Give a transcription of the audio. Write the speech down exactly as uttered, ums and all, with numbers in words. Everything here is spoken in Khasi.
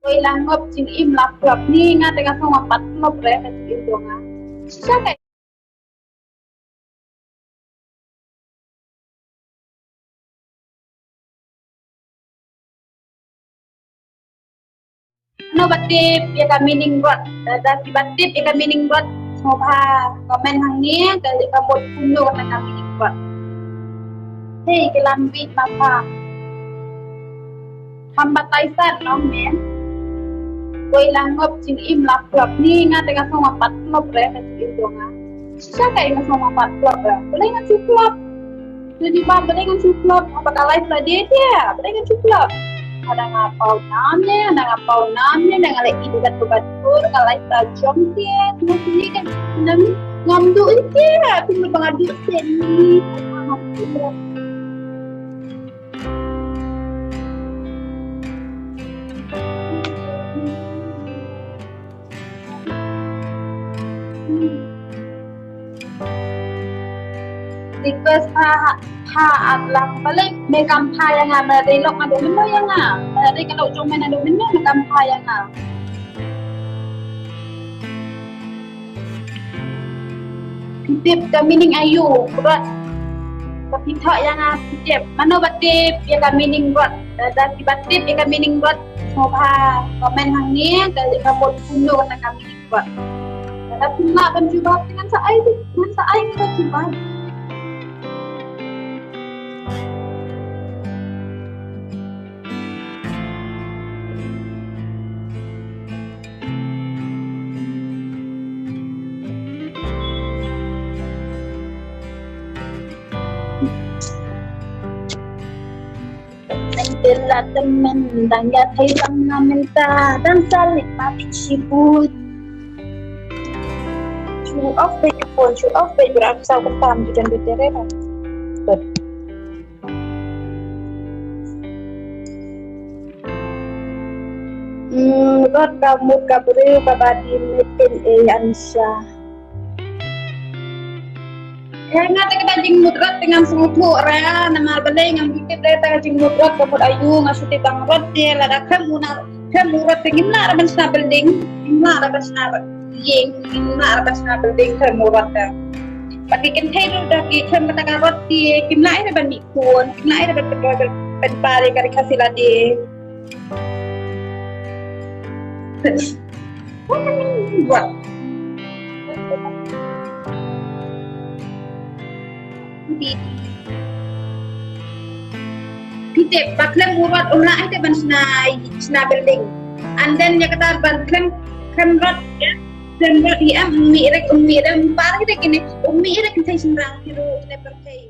Wei la ngop jingim la plop ni nga te nga song ma pat plop re ka jingim dong nga. Shisha ka Mano ba tip ïa ka meaning rot? Da, da ki ba tip ïa ka meaning rot, sngewbha comment hangne, ka, ka bot kumno kata ka meaning rot. Hei, ki lam bit mata. Ham batai sat nong men. Wei la ngop jingim la plop ni nga te nga song ma pat plop re ka jingim dong nga. Shisha ka nga song ma pat plop re. Balei ngan shu plop? Jadi ba balei ngan shu plop? Haba ka life la dei te, balei ngan shu plop? Haba nga paw nam ne, haba nga paw nam ne, haba nga leh idu kat bukat pur, ka life la jong te, tengah sini kan, nam, ngam du in te, pun ba nga du sen ni. Request pha, pha at lang balik, me kam pha ïa nga, me dei lok nga dei mynno ïa nga, me dei ka lok jong me na dei mynno, me kam pha ïa nga. Phi tip ka meaning aïu, rot. Ka phi thoh ïa nga phi tip. Mano ba tip ïa ka meaning rot? Da, da ki ba tip ïa ka meaning rot, sngewbha comment hangne, ka, ka bot kumno kata ka meaning rot. Da, da phi lah ban jubab, ngan sa ai, ngan sa ai ka jubab. Nang tela temen dang ïa thei sam na mynta dang salit ma phi shibut. Shu off beit ka phone, shu off beit, bra sa ka tam ju jan beit tere. Good. Hmm, rot ka mut ka briew kaba dei met ken e Anisha. Eh, nga te kata jingmut rot te ngam sngewthuh re, namar balei ngam tip re ta ka jingmut rot ka mut aïu, nga shu tip ba rot te lada khlem u na, khlem u rot te ngim lah re ban shna building, ngim lah re ban shna ïing, ngim lah re ban shna building khlem u rot te. Ba ki kynthei ruh da ki khlem kata ka rot te kim lah re ban mih khun, kim lah re ban pynroi ban pynpar ïa ka ri Khasi lade. What? Phi tip ba khlem u rot um lah te ban shna, shna building. And then ïa kata ban khlem, khlem rot, khlem rot hi em, um mih re, um mih re, um par hi re kine, um mih re kine shynrang hi ruh kine pyrthei.